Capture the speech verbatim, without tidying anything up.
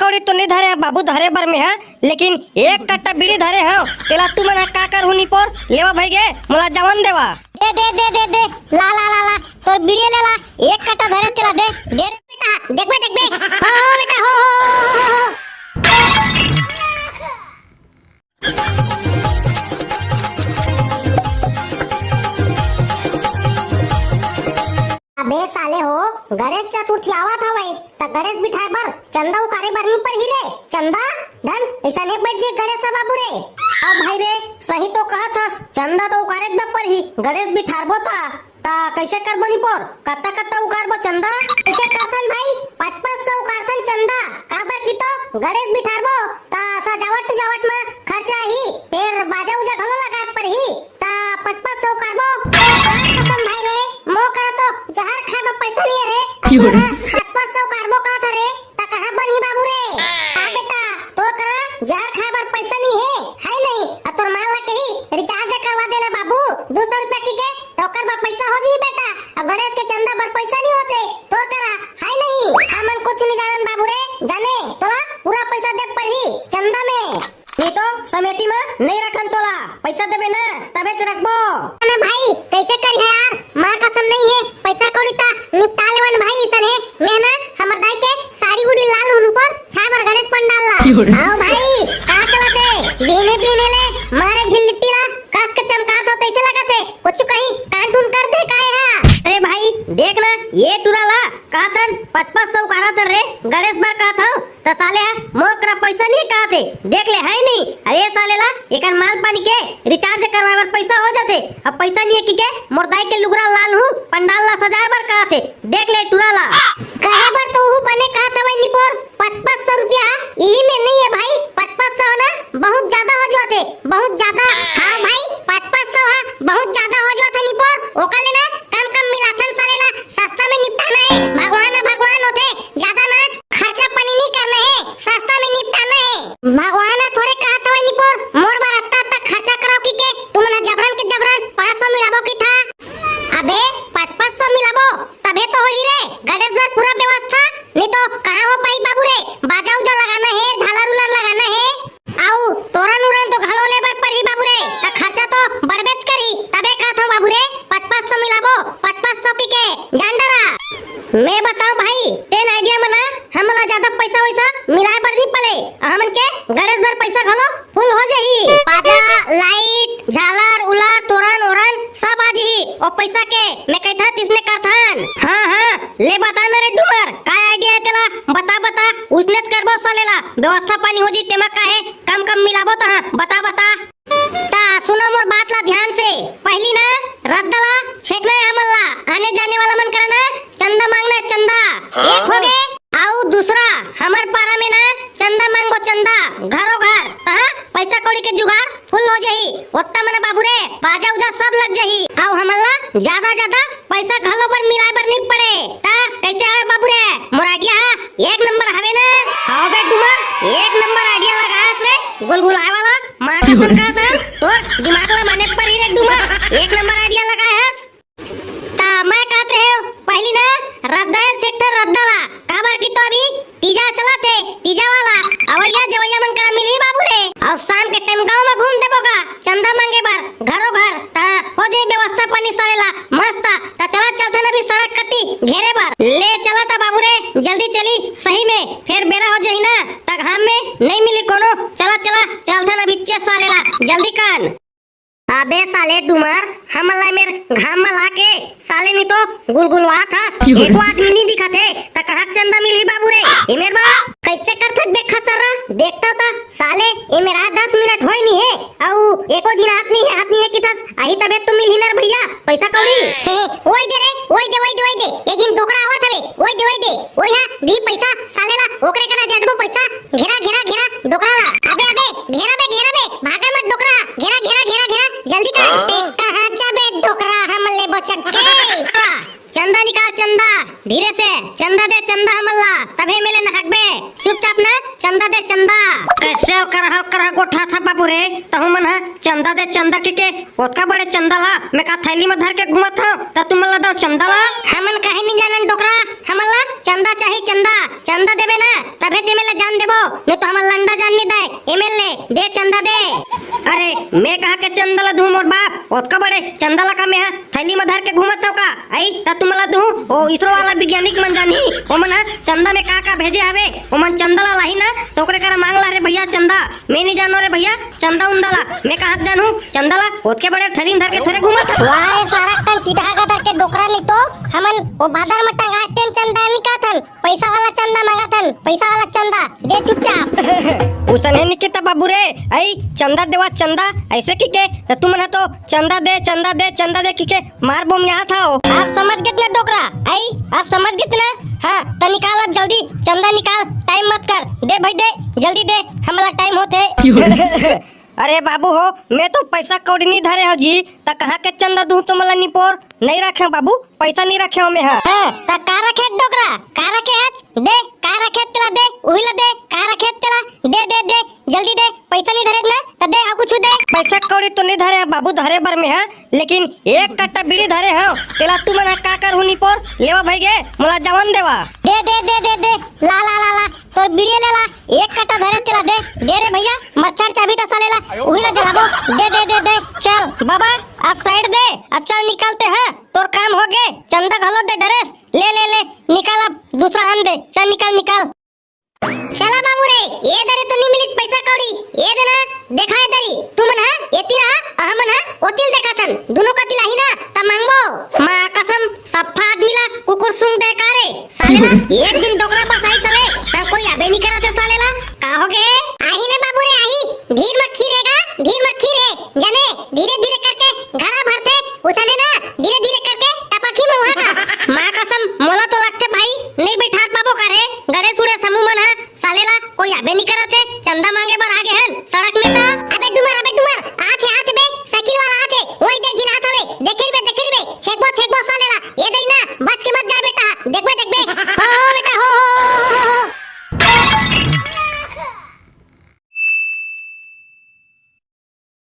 बीड़ी तो नहीं धरे हँव बाबू, धरे बर में हा, लेकिन एक कट्टा बीड़ी धरे हँव, तेला तुमन हा का करहू निपोर, लेवा भई गे, मोला जवन देवा। दे, दे, दे, दे, दे, ला, ला, ला, ला, तोर बीड़ी ले ला, एक कट्टा धरे तेला दे, दे रे बेटा, देखबे, देखबे, हो, हो, बेटा, हो, हो। अबे साले हो, गणेश चतुर्थी आवत हवय, त गणेश बिठाए बर चंदा उकारे बर नी परही रे। चंदा धन ऐसा नहीं बैठ जी गणेश बाबू रे। अब भाई रे, सही तो कहत हस, चंदा तो उकारे बर परही, गणेश बिठारबो ता, ता कैसे करबो निपोर? कत्ता कत्ता उकारबो चंदा? कैसे करथन भाई, पच पच सौ उकारथन चंदा। काबर की तो गणेश बिठारबो, ता सजावट उजावट में खर्चा ही, फिर बाजा उजा घलो लगाए परही, ता पच पच सौ उकारबो। कसम भाई रे, मोर करा तो जहर खाए बर पैसा नहीं है रे। क्यों रे? पच पच सौ उकारबो का था रे? त कहाँ बनही बाबू रे? आ बेटा, तोर करा जहर खाए बर पैसा नहीं है, है नहीं? अब तोर माँ ला कही रिचार्ज करवा देना बाबू, दू सौ रुपया की के, त ओकर बर पैसा हो जी बेटा। अब गणेश के चंदा बर पैसा नहीं होते, तोर करा है नहीं? हमन कुछ नहीं जानन बाबू रे, जाने तोला पूरा पैसा दे परही चंदा में। नहीं तो समिति में नहीं रखन तोला, पैसा देबे ना तबे च रखबो। अरे भाई, कैसे करी है यार, माँ कसम नहीं है, पैसा कौड़ी ता निपटा लेवन भाई, इसन है, मैं ना हमर दाई के साड़ी उड़ी लाल हुन पर छाबर गणेश पंडाल ला। क्यों रे? आओ भाई, का चलत है? बीने बीने ले मारे झिल्लिट्टी ला कस के चमकात हो, कैसे लगत है? कुछ कहीं कान टून कर दे काहे हा? अरे भाई, देख ना, ये टुरा ला, कहथन पच पच सौ उकारा थन रे, गणेश बर कहत हव, त साले हा मोर करा पैसा नहीं कहत हे, देख ले है नहीं। अरे साले ला एकर माल पानी के रिचार्ज करवाए बर पैसा हो जाथे, अब पैसा नहीं है कि के मोर दाई के लुगरा लाल हूँ पंडाल ला सजाए बर कहत हे, देख ले टुरा ला। कहे बर तो उहू बने कहत हवय निपोर, पच पच सौ रुपया इही में नहीं है भाई, पच पच सौ ना बहुत ज्यादा हो जाथे, बहुत ज्यादा। हाँ भाई, पच पच सौ हा बहुत ज्यादा हो जाथे निपोर, ओकर ले ना कम कम मिलाथन साले ला, सस्ता में निपटाना है, भगवान हा भगवान होथे, ज्यादा ना खर्चा पानी नहीं करना है, सस्ता में निपटाना है। भगवान हा थोरे कहत हवय निपोर, मोर बर अत्ता अत्ता खर्चा कराओ की के, तुमन हा जबरन के जबरन पाँच सौ मिलाबो की था। अबे, पच पच सौ मिलाबो, तभे तो होही रे, गणेश बर पूरा व्यवस्था, नहीं तो कहाँ हो पाही बाबू रे, बाजा उजा लगाना है, झालर उलर लगाना है, अउ तोरन उरन तो घलो ले बर परही बाबू रे, त खर्चा तो बढ़बेच करही, तभे कहत हव बाबू रे, पच पच सौ मिलाबो, पच पच सौ की के, जान डरा। मैं बताओ भाई, तेन idea में ना, हमला ज्यादा पैसा वैसा मिलाए बर नहीं पड़े, हमन के गणेश बर पैसा घलो full हो जाही। बाजा, light, झालर, उलर, तोरन, ओरन सब आ जाही। ओ पैसा के मैं कहिथन तिसने करथन। हाँ, हाँ, ले बता ना रे डूमर, का idea है तेला? बता, बता, उसनेच करबो साले ला। व्यवस्था पानी हो जी, तेमा का है? कम, कम मिलाबो तहाँ। बता, बता। ता सुनो मोर बात ला ध्यान से। पहली ना रद्दा ला छेकना है हमन ला। आने जाने वाला मन करा ना चंदा मांगना है, चंदा। एक हो गे। अउ दूसरा, हमर पारा में ना चंदा मांगबो, चंदा, घरो घर। तहाँ पैसा कौड़ी के जुगाड़ full हो जाही। ओत्ता मना बाबू रे, बाजा उजा सब लग जाही। अउ हमन ला ज्यादा ज्यादा पैसा घलो बर मिलाए बर नहीं पड़े। ता कैसे हवे बाबू रे? मोर idea हा एक नंबर हवे ना? हाँ बे डूमर, एक नंबर idea लगाए हस रे, गुलगुलाए वाला। माँ कसम कहत हँव, तोर दिमाग ला माने परही रे डूमर, एक नंबर idea लगाए हस। ता मैं कहत रहेंव, पहली ना रद्दा ल छेकथन रद्दा ला, काबर कि तो अभी तीजा चलत हे, तीजा वाला अवइया जवइया मन करा मिलही बाबू रे। अउ शाम के time गाँव म घूम देबो गा, चंदा मांगे बर घरो घर, त हो जाही व्यवस्था पानी साले ला मस्त। त चला चलथन अभी सड़क कती घेरे बर। ले चला त बाबू रे, जल्दी चली सही में, फेर बेरा हो जाही ना, त घाम में नइ मिली कोनो। चला चला चलथन अभी चे साले ला, जल्दी कान। अबे साले डूमर, हमन ला एमेर घाम म लाके साले नी तो गुलगुलवात हस। एको आदमी नी दिखत हे, त कहाँ चंदा मिलही बाबू रे? एमेर बा, कैसे करथस बे खसर्रा? देखता त साले एमेर आ दस मिनट होय नी हे, अउ एको झिन आत नी हे, आत नी हे किथस, आही तभे तो मिलही न रे भइया, पैसा कौड़ी। हे, ओई दे रे, ओई दे, ओई दे, ओई दे, एक झिन डोकरा आवत हवे, ओई दे, ओई दे, ओई हा, दी पैसा, साले ला, ओकरे करा जटबो पैसा, घेरा, घेरा, घेरा, डोकरा ला। अबे, अबे, घेरा बे, घेरा बे, भागा मत डोकरा, घेरा, घेरा, घेरा, घेरा, जल्दी कर। हाँ? ते कहाँ जाबे डोकरा, हम लेबो चक्के। चंदा निकाल, चंदा, धीरे से, चंदा दे, चंदा हमन ला, तभे मेले नहकबे, चुपचाप ना, चंदा दे, चंदा। कैसे ओकर हा, ओकर हा गोठा था बाबू रे, तहु मन हा, चंदा दे, चंदा के, के, ओतका बड़े चंदा ला मैं का थैली म धर के घूमत हंव, त तुमन ला दव चंदा ला? हमन काहे नी जानन डोकरा, हमन ला चंदा चाही चंदा, चंदा देबे ना तभे जे मेला जान देबो। दे चंदा दे। अरे, मैं कहाँ के चंदा ला दूँ मोर बाप? ओतका बड़े चंदा ला का मैं हा थैली में धर के घूमत हव का? आई, त तुमन ला दूँ, ओ इसरो वाला वैज्ञानिक मन जानही, ओमन हा चंदा में का का भेजे हवे, ओमन चंदा ला लाही ना, त ओकरे करा मांग ला रे भैया चंदा। मैं नहीं जानो रे भैया, चंदा उंदा ला, मैं कहाँ जानहूँ चंदा ला, ओतके बड़े थैली में धर के थोरे घूमत हव। वाह रे सारा कन चिटहा गदर के डोकरा, नहीं तो हमन ओ बादर में टंगा तेन चंदा निकाथन। पैसा वाला चंदा मांगत हन, पैसा वाला चंदा, दे चुपचाप। उसने नहीं किता बाबू रे, आई चंदा देवा चंदा, ऐसे किके, त तुमन हा तो चंदा दे, चंदा दे, चंदा दे किके मार बोम यहाँ था हो। आप समझ गए ना डोकरा, आई आप समझ गए ना? हाँ, त निकाल अब जल्दी, चंदा निकाल, टाइम मत कर, दे भाई दे, जल्दी दे, हमला टाइम होथे। अरे बाबू हो, मैं तो पैसा कौड़ी नहीं धरे हव जी, त कहाँ के चंदा दूँ तुमला निपोर? नहीं रखे हव बाबू, पैसा नहीं रखे हव मैं हा। हाँ, त का रखे डोकरा? का रखे हच? दे, का रखे तेला दे, उही ला दे, का रखे तेला? दे, दे, दे, जल्दी दे, पैसा नहीं धरे ना, त दे, हा कुछ दे। पैसा कौड़ी तो नहीं धरे हव बाबू, धरे बर मैं हा, लेकिन एक कट्टा बीड़ी धरे हव, तेला तुमन हा का करहू निपोर, लेवा भाई गे, मोला जवन देवा। दे, दे, दे, दे, दे, ला, ला, ला, ला, तोर बीड़ी ले ला, एक कट्टा धरे तेला दे, दे रे भैया, मच्छर चाबी तसा ले ला, उही ला जलाबो, दे, दे, दे, दे, चल बाबा, अब साइड दे, अब चल निकलते हैं, तोर काम हो गे, चंदा घलो दे डरेस, ले, ले, ले, निकाल अब, दूसरा हन दे, चल निकाल, निकाल। चला बाबू रे, ये दरे तो नहीं मिलित पैसा कौड़ी, ये देना, देखा है दरी, तुमन हा, ये तीरा, हमन हा, ओतिल देखा थन, दोनों का तिलाही ना, त मांगबो। माँ कसम, सफा आदमी ला, कुकुर सुंग दे का रे, साले ला, एक जिन डोकरा बस आई चले, ना कोई आबे नहीं करा